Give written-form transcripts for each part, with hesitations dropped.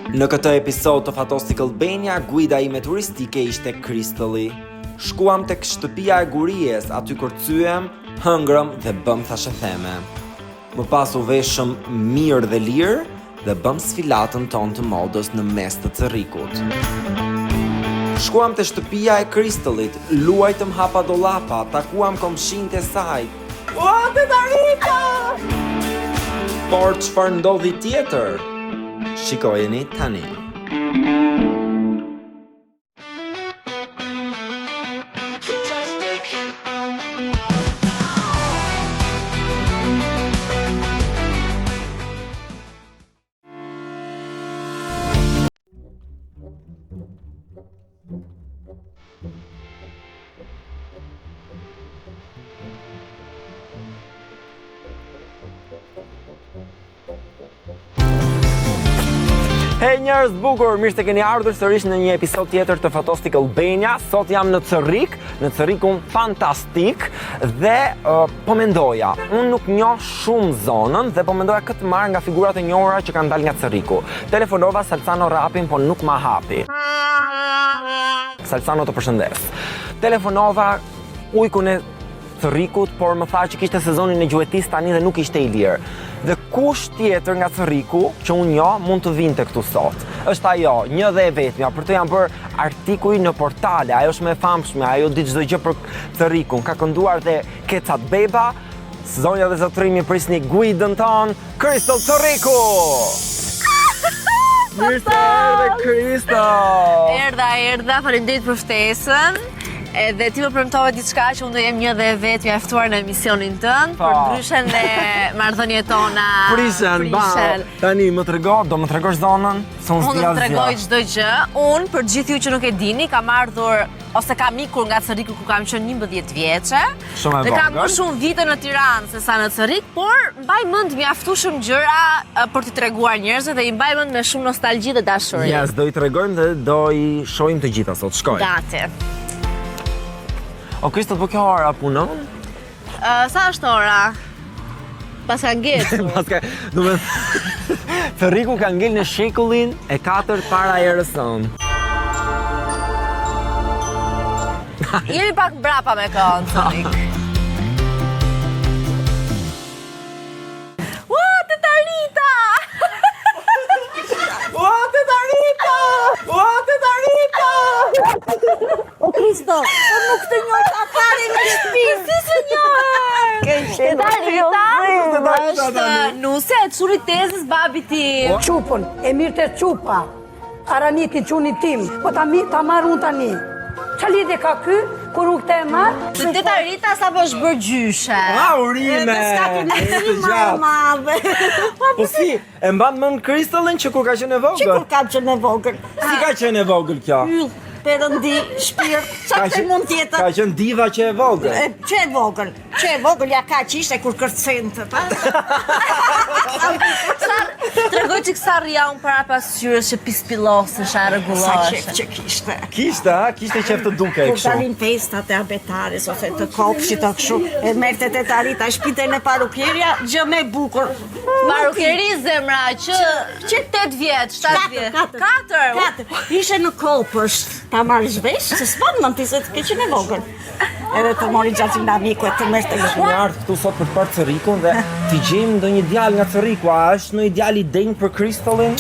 Në këtë episod të Fantastic Albania, guida ime turistike ishte Kristëlli. Shkuam tek shtëpia e Guries, aty kërcyem, hëngrëm dhe bëm thashetheme. Më pas u veshëm mirë dhe lirë dhe bëm sfilatën tonë të modës në mes të Cërrikut. Shkuam te shtëpia e Kristëllit, luajtëm hapa dollapa, takuam komshinjtë e saj. Ua, teta Rita! Por çfarë ndodhi tjetër? Shikojeni tani. Hej njerëz të bukur, mirë se keni ardhur sërish në një episod tjetër të Fantastic Albania. Sot jam në Cërrik, në Cërrikun fantastik dhe uh, po mendoja, unë nuk njoh shumë zonën dhe po mendoja kë të marr nga figurat e njohura që kanë dalë nga Cërriku. Telefonova Salsano Rrapin, po nuk ma hapi. Salsano të përshëndes. Telefonova ujkun e Cërrikut, por më tha që kishte sezonin e gjuetisë tani dhe nuk ishte i lirë. Dhe kush tjetër nga Cërriku që unë njoh mund të vinte këtu sot? Është ajo, një dhe e vetmja, për të janë bërë artikuj në portale, ajo është më e famshme, ajo di çdo gjë për Cërrikun, ka kënduar dhe Kecat Beba, zonja dhe zotërinj mirëprisni guidën tonë, Kristol Cërriku! Mirë se erdhe Kristol! Erdha, erdha, faleminderit për ftesën. Edhe ti më premtove diçka që unë do jem një dhe e vetmja e ftuar në emisionin tënd, po. Përndryshe ne marrëdhëniet tona prishen, prishen. Tani më trego, do më tregosh zonën? Se unë s'di asgjë. Unë do të tregoj çdo gjë. Unë për gjithë ju që nuk e dini, kam ardhur ose kam ikur nga Cërriku kur kam qenë 11 vjeçe. Shumë e vogël. Dhe kam më shumë vite në Tiranë se sa në Cërrik, por mbaj mend mjaftueshëm gjëra për t'i treguar njerëzve dhe i mbaj mend me shumë nostalgji dhe dashuri. Yes, do i tregojmë dhe do i shohim të gjitha sot. Shkojmë. Gati. O Kristo, po kjo ora punon? Uh, sa është ora? Paska ngecur. Paska, do me... Cërriku ka ngel në shekullin e katërt para erës sonë. Jemi pak mbrapa me kohën, Cërrik. Ua, teta Rita! Ua, teta Rita! Ua, teta Rita! O Kristo, unë nuk të njoh ta fare në shtëpi. Si s'e njoh? Teta Rita është nusja e çunit tezës babit tim. Çupën, e mirë të çupa. Araniti çunit tim, po ta, mi, ta marr unë tani. Ça lidhje ka ky, kur unë këtë e marr? Se teta Rita sapo është bërë gjyshe. A, urime! Edhe s'ka kënaqësi më e madhe. Po si, e mban mend Kristallin që kur ka qenë e vogël? Që kur ka qenë e vogël. Si ka qenë e vogël kjo? Yll, perëndi, shpirt, ça të mund tjetër? Ka qenë diva që e vogël. Që e vogël. Që e vogël ja kaq ishte kur kërcente, pa? Sa tregoj çik sa rrija unë para pasqyrës që pispillosesha, rregullohesha. Sa qejf që kishte. Kishte, ha? Kishte qejf të dukej kështu. Kur dalin festat e abetares ose të kopshit o kështu, e merrte teta Rita shpinte në parukieria, gjë më e bukur. Parukeri zemra që që 8 vjet, 7 vjet. 4. 4. Ishe në kopësht, ta marrësh vesh, se s'mban mend ti se ke qenë e vogël. Edhe të mori xhaxhi Namiku e të merrte në Kemi ardhur këtu sot për të parë Cërrikun dhe të gjejmë ndonjë djalë nga Cërriku. A është ndonjë djalë i denjë për Kristollin?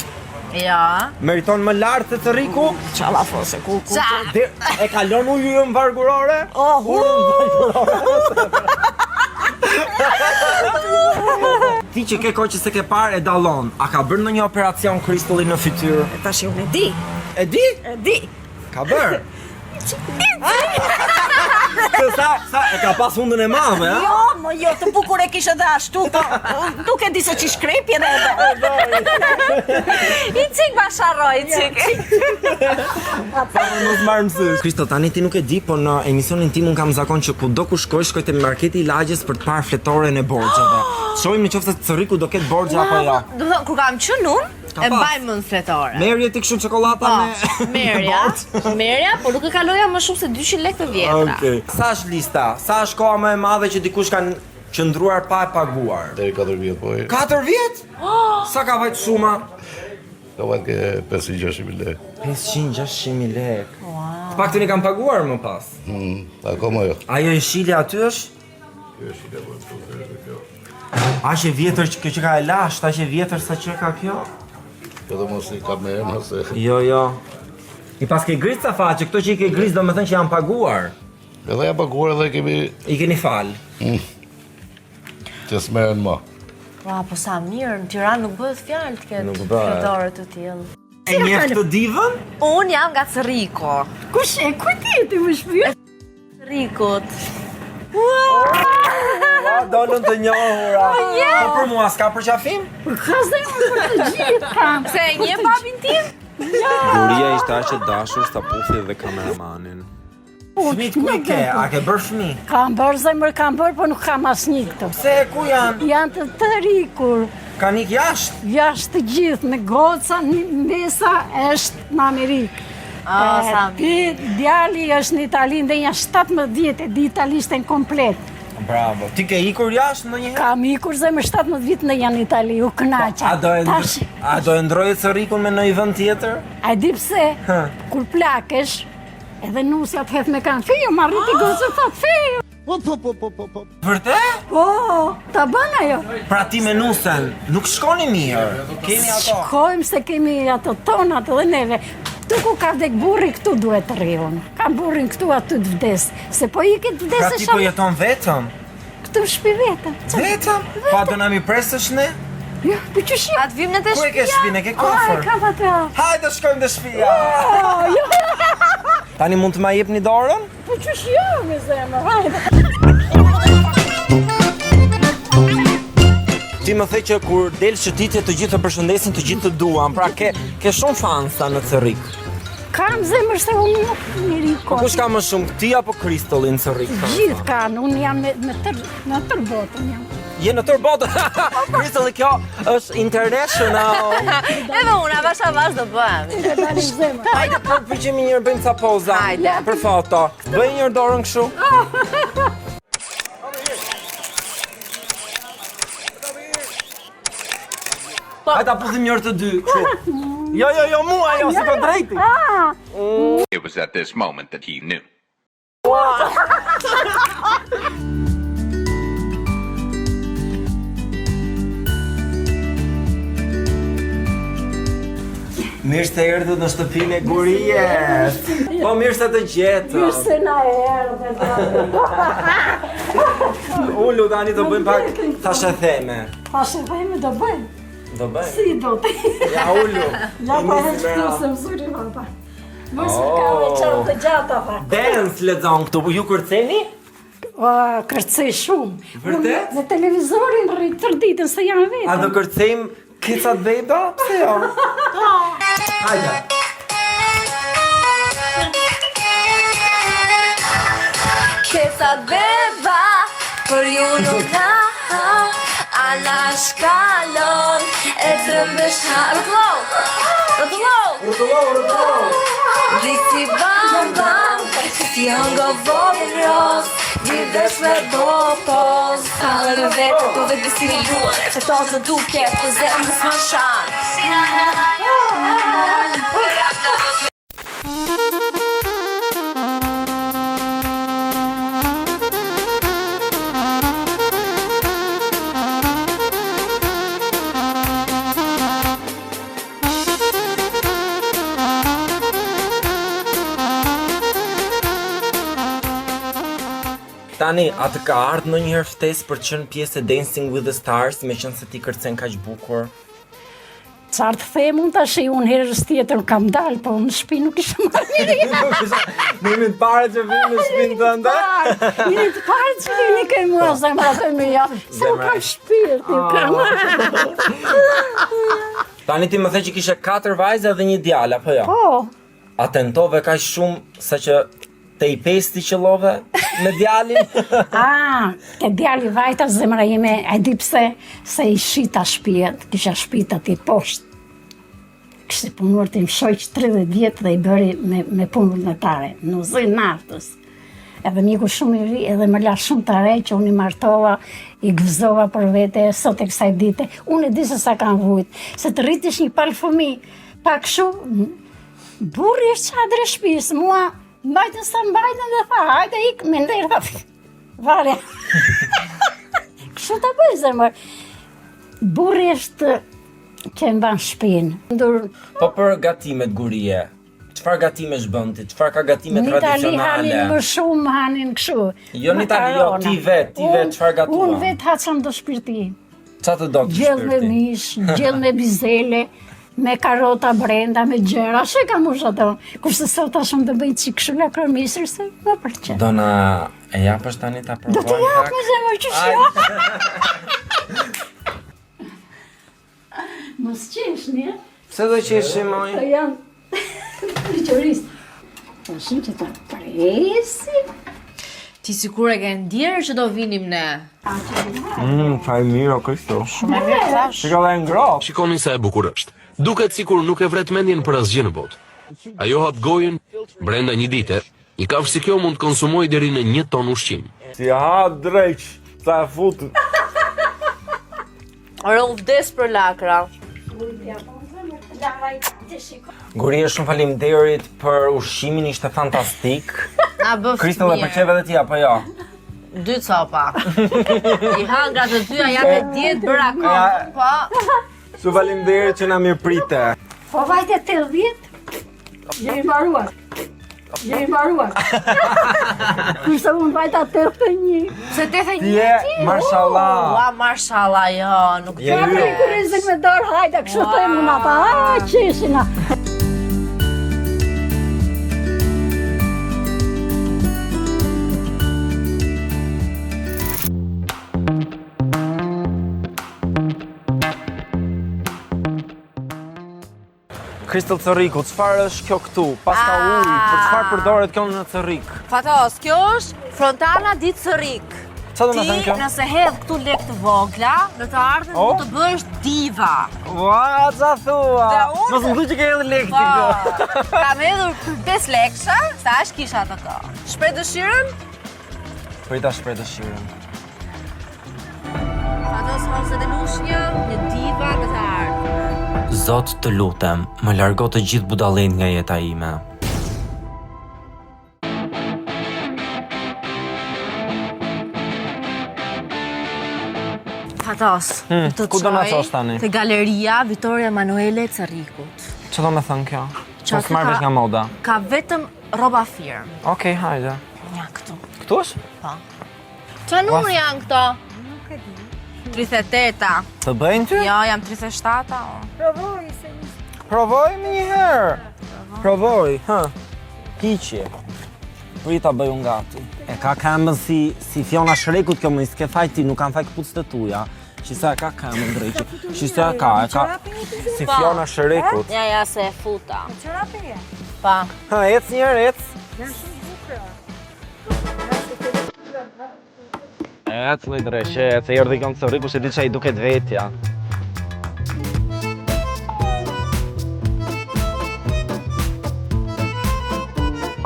Ja. Meriton më lart se Cërriku? Ça llafose ku ku. Dhe e kalon urën vargurore? Oh, urën vargurore. Ti që ke kohë që s'e ke parë e dallon. A ka bërë ndonjë operacion Kristolli në fytyrë? Tash unë e di. E di? E di. Ka bërë. Se sa, sa, e ka pas hundën e madhe, ha? Jo, mo jo, të bukur e kishe dhe ashtu, po nuk e di se ç'i shkrepi edhe edhe. I cik ma sharroi, i cik. Sa më mos marrë mësysh. Kristo, tani ti nuk e di, po në emisionin tim unë kam zakon që kudo ku shkoj, shkoj te marketi i lagjes për të parë fletoren e borxheve. Shohim në qoftë se Cërriku do ketë borxhe apo jo. Do të thonë, kur kam qenë unë, E mbaj mend fletore. Merrje ti kështu çokollata po, me merrja, merrja, por nuk e kaloja më shumë se 200 lekë të vjetra. Okej. Sa është lista? Sa është koha më e madhe që dikush ka qëndruar pa e paguar? Deri 4 vjet po. 4 vjet? Sa ka vajt shuma? Ka vajtë ke 500-600 mijë lekë. 500-600 mijë lekë. Wow. Të paktën i kam paguar më pas. Mm, akoma jo. Ajo jeshilja aty është? Kjo jeshilja po këtu është kjo. Aq e vjetër që kjo që ka e lashtë, aq e vjetër sa që ka kjo? Kjo dhe mos i ka me emra se... Jo, jo. I paske gris ca faqe, këto që i ke gris do me thënë që janë paguar. Edhe janë paguar edhe kemi... I keni falë. Mm. Që s'merren më. Ua, po sa mirë, në Tiranë nuk bëhet fjalë të ketë fletore të tillë. E njeh këtë divën? Unë jam nga Cërriku. Kush e, ku ti ti më shpirt? Cërrikut. Ua, dolën të njohura. Po, po për mua s'ka përqafim? Po ka zemër për të gjithë kam. Pse e njeh babin tim? Guria ishte aq e dashur sa puthi dhe kameramanin. Fëmijët ku i ke? A ke bërë fëmijë? Kam bërë zemër, kam bërë, po nuk kam asnjë këtu. Pse ku janë? Janë të tërë ikur. Kanë ikë jashtë? Jashtë të gjithë, me goca, mbesa është në Amerikë. Ah, sa Pi, djali është në Itali, ndenja 17 vjet, e di italishten komplet. Bravo. Ti ke ikur jashtë ndonjëherë? Kam ikur zemër 17 vjet ndenja në Itali, u kënaqa. A do e ndr... a do e ndroje Cërrikun me ndonjë vend tjetër? A e di pse? Kur plakesh, Edhe nusja të hedh me kanë fejo, ma rriti ah. gocën, thot fejo. Po, po, po, po, po, po. Vërtet? Po, ta bën ajo. Pra ti me nusen, nuk shkoni mirë. Kemi ato. Shkojmë se kemi ato tonat edhe neve. Këtu ku ka vdek burri, këtu duhet të rri unë. Kam burrin këtu aty të vdes. Se po iki të vdes pra ti po jeton vetëm? Këtu në shtëpi vetëm. Vetëm? Po do na mirëpresësh ne? Jo, po qysh jo? A të vim në te shtëpia? Ku e ke shtëpinë? E ke kofër? Ah, kam atë. Hajde shkojmë te shtëpia. Jo. Tani mund të ma jepni dorën? Po qysh jo, me zemër, hajde. Ti më the që kur del shëtitje të gjithë të përshëndesin, të gjithë të duan. Pra ke ke shumë fansa në Cërrik. Kam zemër se unë nuk njeri Po kush ka më shumë, ti apo Kristoli në Cërrik? Gjithë kanë, unë jam me, me tër, në tërë botën jam. Je në tërë botën. Kristoli kjo është international. Edhe unë, avash avash do bëhem. Hajde, po përqemi njëherë bëjmë ca poza. Hajde. Për foto. Bëj njëherë dorën kështu. Po. Hajde ta puthim njëherë të dy, kështu. Jo, jo, jo, mua, jo, si po drejti. Ah. It was at this moment that he knew. Mirë se erdhët në shtëpinë e Guries. Po mirë se të gjetëm. Mirë se na erdhe. Ulu tani të bëjmë pak thashetheme. Thashetheme do bëjmë. Do bëjmë. Si do të. Ja ulu. Ja pa e shtu se më zuri vapa. Mos oh. ka me qarë të gjata pa. Dance lexon këtu, ju kërceni? O, kërcej shumë. Vërtet? Në televizorin rri tërë ditën se jam vetëm. A do kërcejmë Kecat beba? Pse jo? Hajde. Kecat beba për ju nuk ka Anash kalon e trembesh ha Rrotullo Rrotullo Rrotullo, rrotullo Vici bam bam Si hëngo vogël ros Vidhesh me bo poz Sa në vetë tu vetë besi një luan Se to të duke të zemrës më shan Tani, a të ka ardhë ndonjëherë ftesë për të qenë pjesë e Dancing with the Stars, meqenëse ti kërcen kaq bukur? Çfarë të them unë tash, unë herës tjetër kam dalë, po në shtëpi nuk isha marrë njeri. Ne jemi të parë që vijmë në shtëpinë tënde. Jeni të parë që vini ke mua po. zemrat e mia. Se unë kam shpirt, ju kam. Tani ti më the që kishe katër vajza dhe një djalë, apo jo? Po. A tentove kaq shumë sa që te i pesti qëllove me djalin? Ah, te djali vajta zemra ime, e di pse, se i shita shpijet, kisha shpit aty poshtë. Kishte punuar tim shoq 30 vjet dhe i bëri me, me punë vullnetare, në uzinën e naftës. Edhe mjeku shumë i ri, edhe më la shumë të re që unë i martova, i gëzova për vete, sot e kësaj dite. Unë e di se sa kam vujt, se të rritish një palë fëmi. Pa kështu, burri është çadër e shpisë, mua mbajtën sa mbajtën dhe tha, hajde ik, me nder, tha, vare. Kështu ta bëj zemër. Burri është që e mban shpinë. Ndur... Po për gatimet Gurie, çfarë gatimesh bën ti? Çfarë ka gatime tradicionale? Në Itali hanin më shumë, hanin kështu. Jo në Itali, jo, ti vetë, ti vetë, çfarë gatuan? Unë vetë ha ça më do shpirti. Ça të do shpirti? Gjellë me mish, gjellë me bizele, me karota brenda, me gjëra, se kam ush ato. Kurse sot tash më të bëj çik kështu lakra misër, se më pëlqen. Do na e japësh tani ta provojmë Do të jap më zemër që shjo. Mos qeshni, e? Pse do qeshim, moj? Të janë pleqërisë. Po shumë që ta presim. Ti sikur e ke ndjerë që do vinim ne. Sa e mirë o Kristo. Shumë e mirë thash. Shiko dhe ngrohtë. Shikoni sa e bukur është. Duket sikur nuk e vret mendjen për asgjë në botë. Ajo hap gojën brenda një dite. Një kafshë si kjo mund të konsumojë deri në një ton ushqim. Si ha dreq, sa e fut. Ore, unë vdes për lakra. Gurie, shumë faleminderit për ushqimin, ishte fantastik. Na bëftë Kristal, e pëlqeve edhe ti apo jo? Dy copa. I hangra të dyja jam e dietë bëra kohë, po. Shumë faleminderit që na mirëprite. Po vajte 80, jemi mbaruar. Jemi mbaruar. Kurse unë vajta 81. Se 81 Je, ti? mashallah. Ua, mashallah, jo, nuk Je Ja yll. për kurrizin me dorë, hajde, kështu them unë ata, a, qeshin a. Kristal Cërriku, çfarë është kjo këtu? Paska ah. ujë, për çfarë përdoret kjo në Cërrik? Fatos, kjo është Fontana di Cërrik. Ça do me thënë kjo? Ti nëse hedh këtu lek të vogla, në të ardhmen oh? mund të bëhesh diva. Ua, ça thua? Mos më thuaj që ke hedhur lek ti po, këtu. Kam hedhur 5 lekësha, sa është kisha atë kohë. Shpreh dëshirën? Prit ta shpreh dëshirën. Fatos Hoze dhe Lushnja, një diva në të ardhmen. Zot të lutem, më largo të gjithë budallenjtë nga jeta ime. Fatos, hmm, të ku do na çosh tani? Te galeria Vittorio Emanuele e Cërrikut. Ç'do me thënë kjo? Po s'marr vesh nga moda. Ka vetëm rroba firmë. Okej, okay, hajde. Ja, këtu. Këtu është? Po. Ça numri janë këto? Nuk e di. 38-a. Të bëjnë ty? Jo, jam 37-a. Provoj se një... Provoj më një herë. Provoj, ha. Hiqi. Prit ta bëj unë gati. E ka këmbën si, si Fiona Shrekut kjo më, s'ke faj ti, nuk kanë faj këpucët e tuja. Shi sa e ka këmbën dreqi. Shi sa e ka, e ka si Po. Fiona Shrekut. Ja, ja, se e futa. Çorape je? Pa. Ha, ec një herë, ec. Janë shumë bukura. Ec, një dreqe, ec, e erdhi kjo në Cërrik, kush e di ça i duket vetja.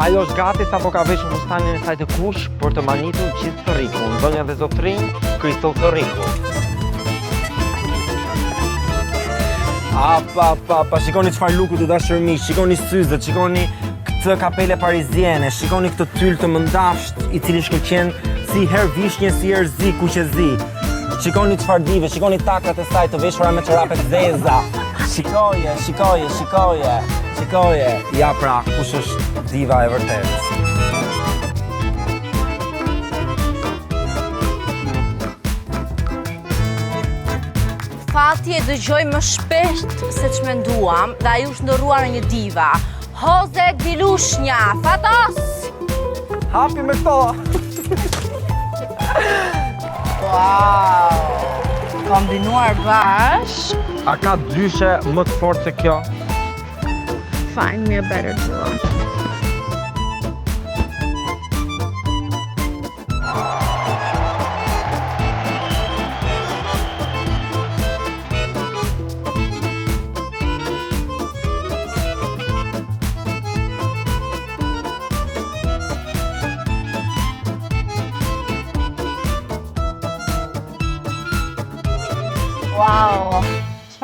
Ajo është gati sapo ka veshur fustanin e saj të kuq për të mahnitur gjithë Cërrikun, zonja dhe zotërinj, Kristal Cërriku. A, pa, pa, pa, shikoni çfarë luku të dashur miq, shikoni syzet, shikoni këtë kapele pariziene, shikoni këtë tyl të mëndafsht, i cili shkëlqen si herë vishnje, si herë zi, kuqezi. Shikoni çfarë dive, shikoni takat e saj të veshura me çorape të zeza. Shikoje, shikoje, shikoje, shikoje. Ja pra, kush është diva e vërtetë. Fati e dëgjoi më shpesh se ç'menduam dhe ai u shndërrua në një diva. Hoze di Lushnja, Fatos! Hapi me këto! Wow! Kombinuar bashkë. A ka dyshe më të fortë se kjo? Find me a better duo. Wow!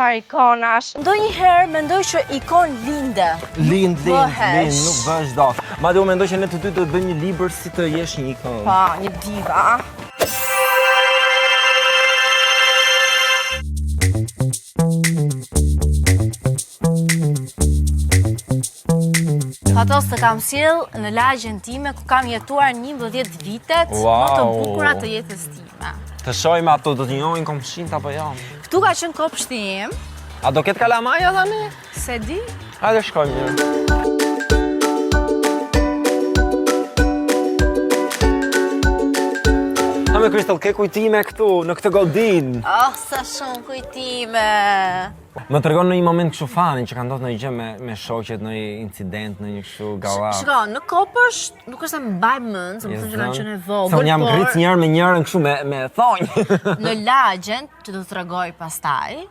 Çfarë ikonash. Ndonjëherë mendoj që ikonë linde. Lind, lind, lind, nuk bëhesh dot. Madje unë mendoj që ne të dy duhet të bëjmë një libër si të jesh një ikonë. Pa, po, një diva. Fatos të kam sjell në lagjen time ku kam jetuar 11 vitet wow. më të bukura të jetës time. Të shohim ato do të njohin komshinjtë apo jo. Këtu ka qenë kopshti im. A do ketë kalamaja tani? S'e di. Hajde shkojmë mirë. Ha me Kristel, ke kujtime këtu, në këtë godinë? Oh, sa shumë kujtime! Më tregon në një moment kështu funny që ka ndodhur ndonjë gjë me me shoqet, ndonjë incident, ndonjë kështu gallatë. Shiko, në kopsht nuk është se mbaj mend, se më thënë që kam qenë e vogël. Se unë jam por... ngric një herë me njërën kështu me me thonj. në lagjen që do të tregoj pastaj,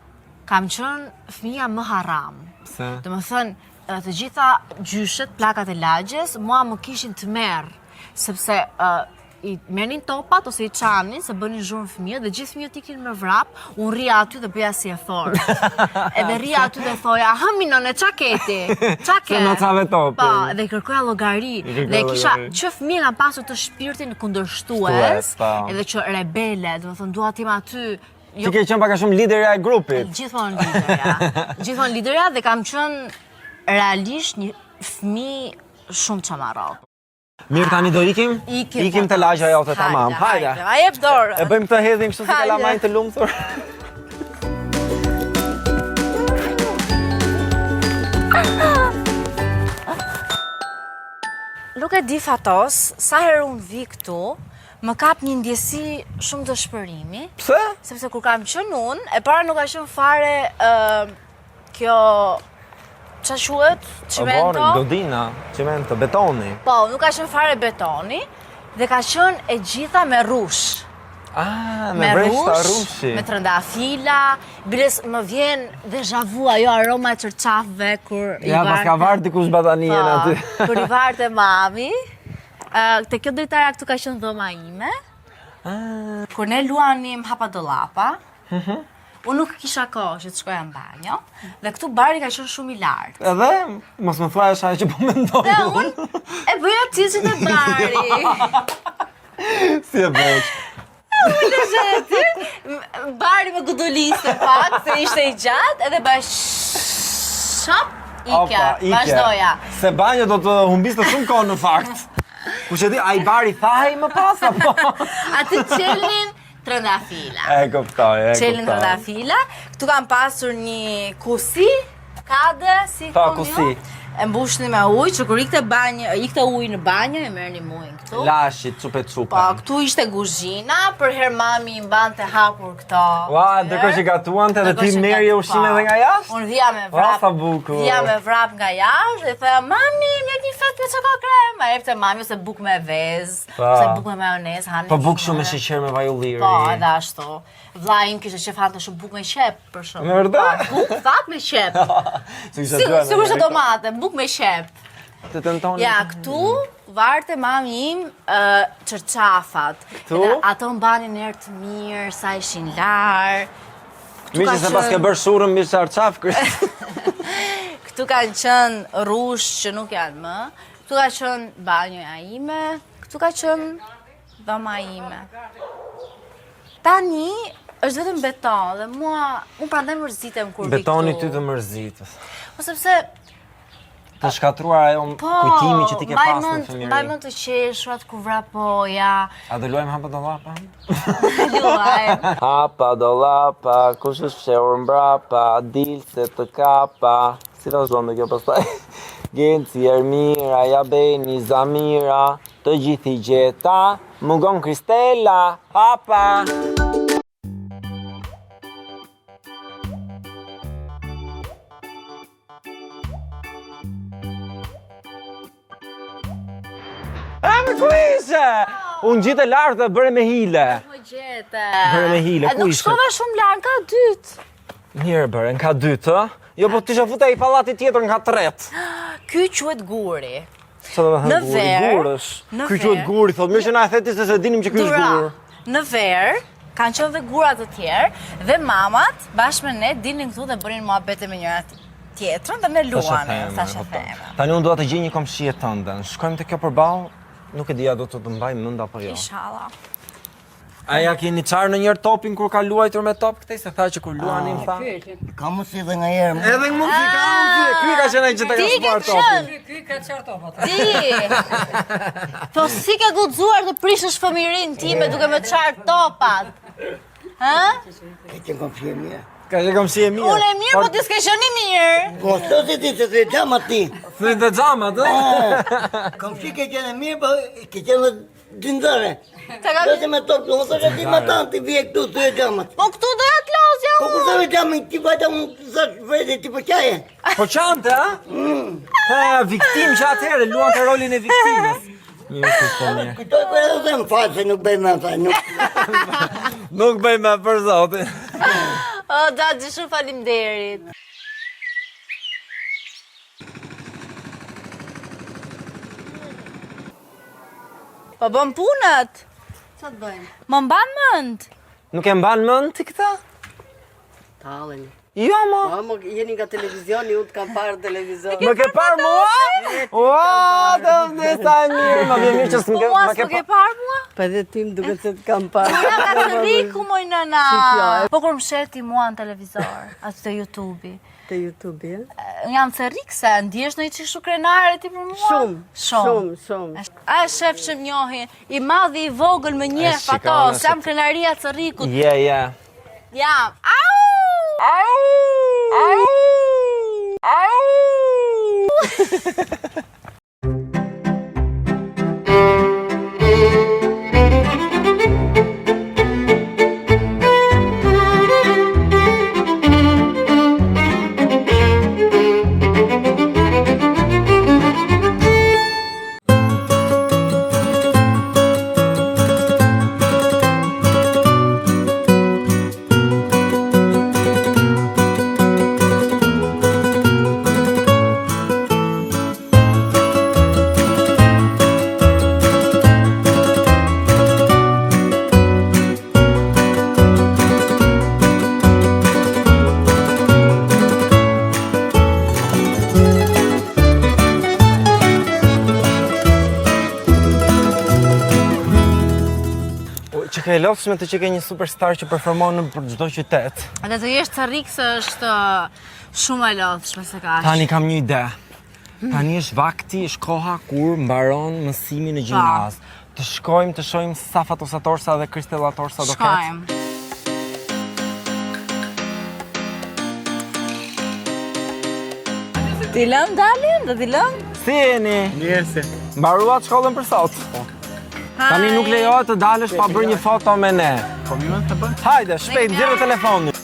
kam qenë fëmija më haram. Pse? Domethënë, të gjitha gjyshet, plakat e lagjes, mua më kishin tmerr, sepse uh, i merrnin topat ose i çanin se bënin zhurmë fëmijët dhe gjithë fëmijët iknin me vrap, unë rrija aty dhe bëja si e fortë. Edhe rrija aty dhe thoja, "Hë mi nëne, ça ke ti? Ça ke?" Se na çave topin. Po, dhe i kërkoja llogari. Dhe kisha që fëmijë kam pasur të shpirtin kundërshtues, po. edhe që rebele, domethënë dua të jem aty Jo, Ti ke qenë pak a shumë liderja e grupit. Gjithmonë liderja. Gjithmonë liderja dhe kam qenë realisht një fëmijë shumë çamarrok. Mirë tani do ikim? Ikim. Ikim te lagja jote tamam. Hajde. Ma jep dorën. E bëjmë këtë hedhim kështu si kalamaj të lumtur. Nuk e di Fatos, sa herë unë vi këtu, më kap një ndjesi shumë dëshpërimi. Pse? Sepse kur kam qenë unë, e para nuk ka qenë fare uh, Kjo ça quhet? Çimento. Godina, çimento, betoni. Po, nuk ka qenë fare betoni dhe ka qenë e gjitha me rrush. Ah, me, me vreshta rrushi. Me trëndafila, biles më vjen deja vu ajo aroma e çarçafëve kur i ja, varte. Ja, paska varë dikush batanijen po, aty. kur i varte mami. Uh, te kjo dritarja këtu ka qenë dhoma ime. Ah. Kur ne luanim hapa dollapa, mm -hmm. Unë nuk kisha kohë që të shkoja në banjo dhe këtu bari ka qenë shumë i lartë. Edhe mos më thuaj është ajo që po mendoj. Dhe unë e bëja çiçin te bari. si e bësh? Unë e aty, bari më guduliste pak, se ishte i gjatë, edhe bëja shap, ikja, vazhdoja. Se banjo do të humbiste shumë kohë në fakt. Kush e di, ai bari thahej më pas, apo? Aty çelnin, Trëndafila. E kuptoj, e kuptoj. Çelnin trëndafila. Këtu kam pasur një kusi, kade, si po, kusi. E mbushnim me ujë, që kur ikte banjë, ikte ujë në banjë, e merrnim ujin këtu. Lashi, çupe çupe. Po, këtu ishte kuzhina, përherë mami i mbante hapur këto. Ua, ndërkohë që gatuante dhe ti merrje ushqime edhe nga jashtë? Unë vija me vrap. Ua, sa bukur. Vija me vrap nga jashtë dhe thoja, mami, më jep një fetë me çoko krem. Ma jepte mami ose bukë me vezë. Po. Ose bukë me majonezë, hanim. Po bukë shumë me sheqer me vaj ulliri. Po, edhe ashtu. Vllai im kishte qejf hante shumë bukë me qepë, për shembull. Me vërtet? Po, bukë thatë me qepë. Si Sikur ishte domate, bukë me qepë. Të tentoni. Ja, këtu varte mami im uh, çarçafat. Këtu? Edhe ato mbanin erë të mirë, sa ishin larë. Mirë që s'e paske bërë shurrën mbi çarçaf, Këtu kanë qenë rrush që nuk janë më. Këtu ka qenë banjoja ime, këtu ka qenë dhoma ime. Tani është vetëm beton dhe mua unë prandaj mërzitem kur vi këtu. Betoni ty të mërzit. Po sepse të shkatërruar ajo po, kujtimi që ti ke pas në fëmijëri. Mbaj mend të qeshurat kur vrapoja. A do luajmë hapa dollapa? Luajmë. Hapa dollapa, kush është fshehur mbrapa, dil se të kapa. Si vazhdon dhe kjo pastaj? Genci, Ermira, Jabeni, Zamira, të gjithë i gjeta, mungon Kristela, hapa! A me ku ishe? U ngjite lart dhe bëre me hile. Më gjete. Bëre me hile, ku ishe? Nuk shkova shumë lart, kat të dytë. Mirë bëre, në kat të dytë, ë? Jo, po të isha futur ai pallati tjetër në kat të tretë. Ky quhet guri. Çfarë do të thënë guri? Gurësh. Ky quhet guri, thotë, mirë që na e the ti se s'e dinim që ky është gur. Në verë. Kanë qenë dhe gura të tjerë dhe mamat bashkë me ne dilnin këtu dhe bënin muhabete me njëra tjetrën dhe ne luanim, thashetheme. Tani unë dua të gjej një komshie tënden. Shkojmë te kjo përballë, nuk e di a do të të mbaj mend apo jo. Inshallah. A ja keni çarë ndonjëherë topin kur ka luajtur me top këtej se tha që kur luanim tha. Ka mundësi dhe nga herë. Edhe mundësi ka mundësi. Ky ka qenë ai që ta ka Ti ke shpuar topin. qenë. Ky ka çarë topat. Ti. Po si ke guxuar të prishësh fëmijërinë time duke më çarë topat? Hë? Ke qenë komshi e mirë. Ka qenë komshi e mirë. Unë e mirë, po ti s'ke qenë i mirë. Po sot si ti se të xhamat ti. Thye xhamat, ë? Komshi ke qenë e mirë, po ke qenë Gjindare. Ta kam... Lozje me top, unë thosha ti më tanë, ti vije këtu, thyje xhamat. Po këtu doja të lozja Po kur thyve xhamin, ti vajta unë thash vete, ti po qaje. Po qante, a? Mm. Ha, viktimë që atëherë, luante rolin e viktimës. Mirë, po mirë. Kujtoj për edhe dhe më falë, se nuk bëj më, tha, nuk... Nuk bëj më për zotin. O, Daxhi, shumë faleminderit. Po bën punët. Ça të bëjmë? Më mban mend. Nuk e mban mend ti këtë? Talleni. Jo, mo. Po, mo, jeni nga televizioni, unë të kam parë televizion. Më ke parë mua? Ua, të vdes sa e mirë, më vjen mirë që s'më Po ke mua më ke s'më ke parë mua? Po edhe ti më duket se të kam parë. Po jam nga Cërriku, moj nëna. Si kjo, e? Po kur më sheh ti mua në televizor, aty te YouTube-i. Te YouTube-i, e? Jam Cërrikse, ndihesh ndonjë çik kështu krenare ti për mua? Shumë, shumë, shumë. A e shef që më njohin, i madhi i vogël më njeh Fatos, jam krenaria e Cërrikut. Je, je. Jam. Au! Au! Au! Au! Që ke e lodhshme të që ke një superstar që performon nëpër çdo qytet. Dhe të jesh Cërrikse është shumë e lodhshme se kaq. Tani kam një ide. Tani është vakti, është koha kur mbaron mësimi në gjimnaz. Të shkojmë të shohim sa fatosatorsa dhe kristellatorsa do ketë. Shkojmë. T'i lëmë dalin, do t'i lëmë? Si jeni? Mirë se. Mbaruat shkollën për sot? Po. Tani nuk lejohet të dalësh pa bërë një foto me ne. Po mirë të bëj. Hajde, shpejt, nxirre telefonin.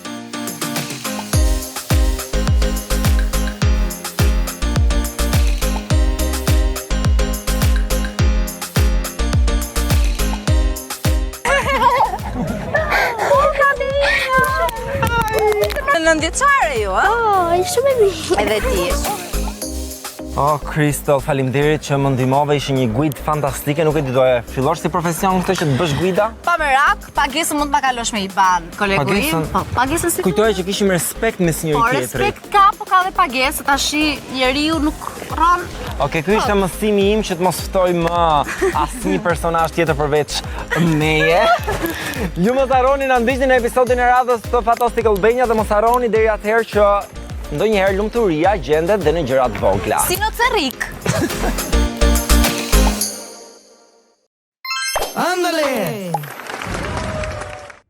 Nëntëvjeçare ju, a? Po, shumë e mirë. Edhe ti. Oh, Crystal, faleminderit që më ndihmove, ishe një guidë fantastike, nuk e di do e fillosh si profesion këtë që të bësh guida? Pa merak, pagesën mund të ma kalosh me IBAN, kolegu im. Po, pagesën si Kujtoja që kishim respekt mes njëri po, tjetrit. Po, respekt ka, po ka dhe pagesë, tashi njeriu nuk rron. Okej, ky ishte mësimi im që të mos ftoj më asnjë personazh tjetër përveç meje. Ju mos harroni na ndiqni në episodin e radhës të Fantastic Albania dhe mos harroni deri atëherë që Ndonjëherë lumturia gjendet dhe në gjëra të vogla. Si në Cërrik. Andale!